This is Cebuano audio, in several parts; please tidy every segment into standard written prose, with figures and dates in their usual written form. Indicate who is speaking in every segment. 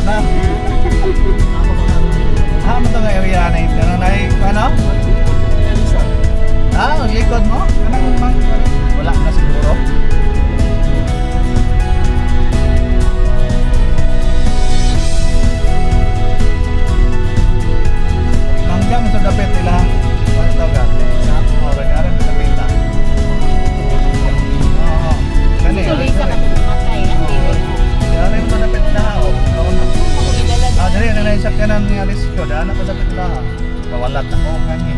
Speaker 1: na. Ah, mo to nga area na ito. Ano na ano? Ah, ang likod mo? Anong mang wala na siguro. Manggang sa dapit nila. Ano tawag ka? Sa oh, kanyari sa dapit. Oo. Kani.
Speaker 2: Tuloy sa katong matay.
Speaker 1: Kanyari mo sa dapit na oh. Oo na.
Speaker 2: Ako
Speaker 1: Ah, dali na lang sakyanan ni Alisco. Daan ako sa pitla. Kawalat ako kani.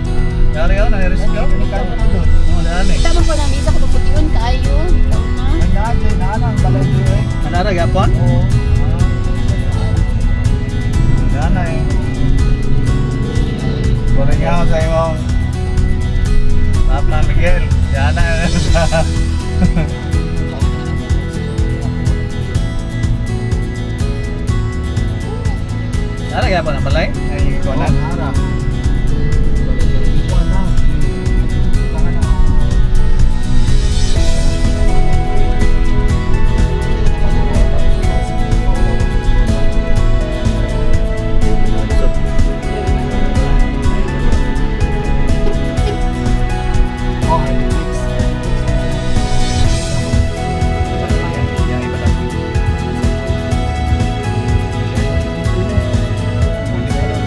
Speaker 1: Dari oh, na Alisco. Oh, daan eh.
Speaker 2: Tama ko lang isa ko pution kaayo. Taon na.
Speaker 3: Ay, naa, Jay, naa na ang balay dito eh.
Speaker 1: Anara gapon?
Speaker 3: Oo.
Speaker 1: Daan eh. Boring ako sa imong Papa Miguel. Daan na. Dara gapon ang balay? Ay,
Speaker 3: Oo,
Speaker 1: ikonan.
Speaker 3: naara. Balay dito na. Tanga na. Oh, Netflix.
Speaker 1: Yang iba lang.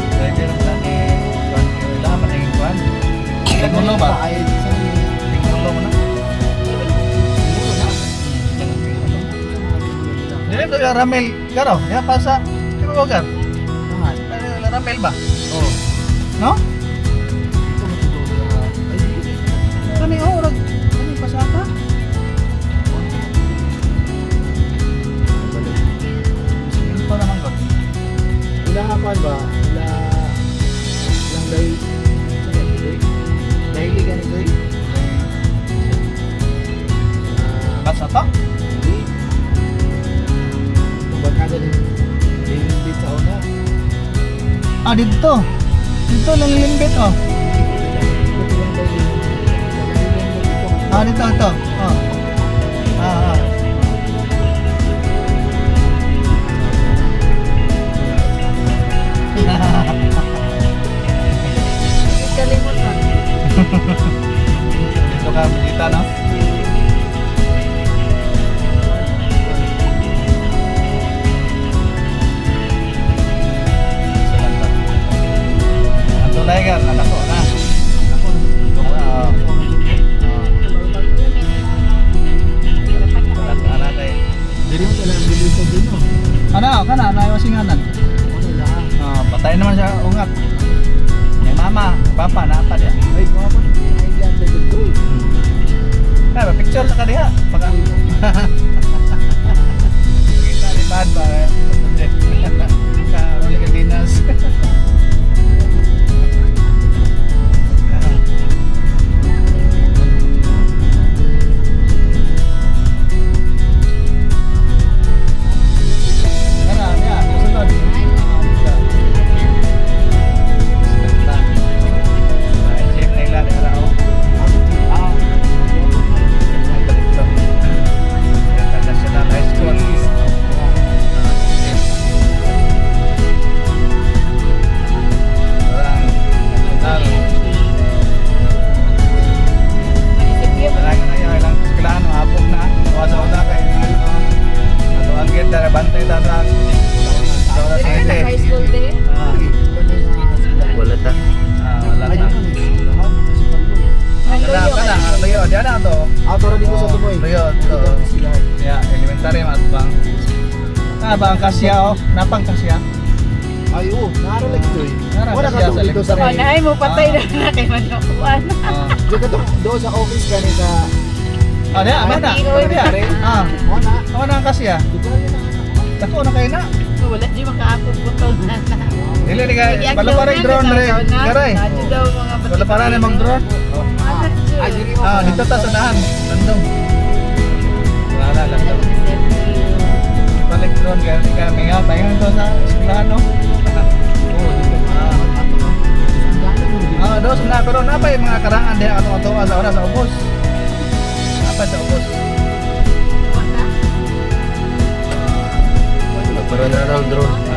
Speaker 1: Driver na ni Juan Ila man ang Juan. Tingulo ba?
Speaker 3: Ay, sa
Speaker 1: Tingulo mo na. Dili to yung Ramel karo, ya pa sa di ba gar?
Speaker 3: Tahan.
Speaker 1: Ramel ba?
Speaker 3: Oh.
Speaker 1: No?
Speaker 3: Ito mo dito. Ay, dito.
Speaker 1: Kani oh, rag kani pasaka. Sige pa naman god.
Speaker 3: Ila hapan ba? Ila ilang day daily ganito eh. Ah,
Speaker 1: Basta to?
Speaker 3: hindi. Ang barkada ni Daily sa una.
Speaker 1: Ah, dito. Dito lang limbit oh.
Speaker 3: Ito lang daily.
Speaker 1: Ah, dito ito. Oh. Ah, ah.
Speaker 2: Kalimot na.
Speaker 1: Dito ka bisita, no? Ang tulay ka, anak ko na. Ah, oh. Anak eh.
Speaker 3: Dili mo talaga bili sa dino.
Speaker 1: Ano, kana, na wasinganan.
Speaker 3: Ano la?
Speaker 1: Oh, patay naman siya ungat. May mama, papa, napa diya.
Speaker 3: Ay, guwapo ni Island na dito.
Speaker 1: Kaya, picture sa kaniya. Pag Kita ni Bad ba? Eh. Ka Rolly Cardenas. Ano, niya, susunod. Ah, dito. Ganda. Ay, jeep na ila, di ba, oh?
Speaker 3: Ah.
Speaker 1: Dito. International High School. Parang national.
Speaker 2: Munisipyo.
Speaker 1: Talaga na yun, ilang eskwelahan, hapon na. Gawa sa una kay ano, ato ang gate na bantay ta sa sa una
Speaker 2: Dili ka
Speaker 1: sa
Speaker 2: high school day.
Speaker 1: Ah,
Speaker 4: Wala ta.
Speaker 1: ah, wala
Speaker 3: Ay,
Speaker 1: na.
Speaker 2: Ang
Speaker 1: Kana,
Speaker 2: luyo.
Speaker 1: kana, ang luyo, diyan na to.
Speaker 3: Ah, tara dito sa tumoy.
Speaker 1: Luyo, to. Yeah, elementary matbang. Ah, ba ang kasya oh, napang kasya.
Speaker 3: Ay, oo, naara lagi to eh.
Speaker 1: Naara
Speaker 3: Wala ka
Speaker 1: kasya
Speaker 3: doon
Speaker 1: sa
Speaker 3: dito sa
Speaker 2: Oh,
Speaker 1: elementary.
Speaker 2: naay mo patay na na kay manukuan.
Speaker 1: Ah.
Speaker 3: Diyan ka doon sa office kani sa
Speaker 1: Ah, diya, ama na.
Speaker 2: Ay,
Speaker 1: Diya. Ah,
Speaker 3: Wala.
Speaker 1: ama na ang kasya.
Speaker 3: Di ba yun ang anak ko?
Speaker 1: Dako na kayo na.
Speaker 2: Wala di makaakot butol na na.
Speaker 1: Dili ni kay wala pa rin drone re. Garay.
Speaker 2: Radyo daw mga
Speaker 1: Wala pa rin mag drone.
Speaker 3: Ah, ay, dili mo.
Speaker 1: Ah, dito ta sa daan. Landong. Wala na, landong. Balik drone kaya di kami nga tayo to sa eskwelahan no.
Speaker 3: Oo, dito.
Speaker 1: Ah.
Speaker 3: Ato, no? Ang dami mo dito.
Speaker 1: Ah, dos na pero napay mga karangan diha ato ato sa oras sa ubos. Napay sa ubos.
Speaker 4: Para na raw drone.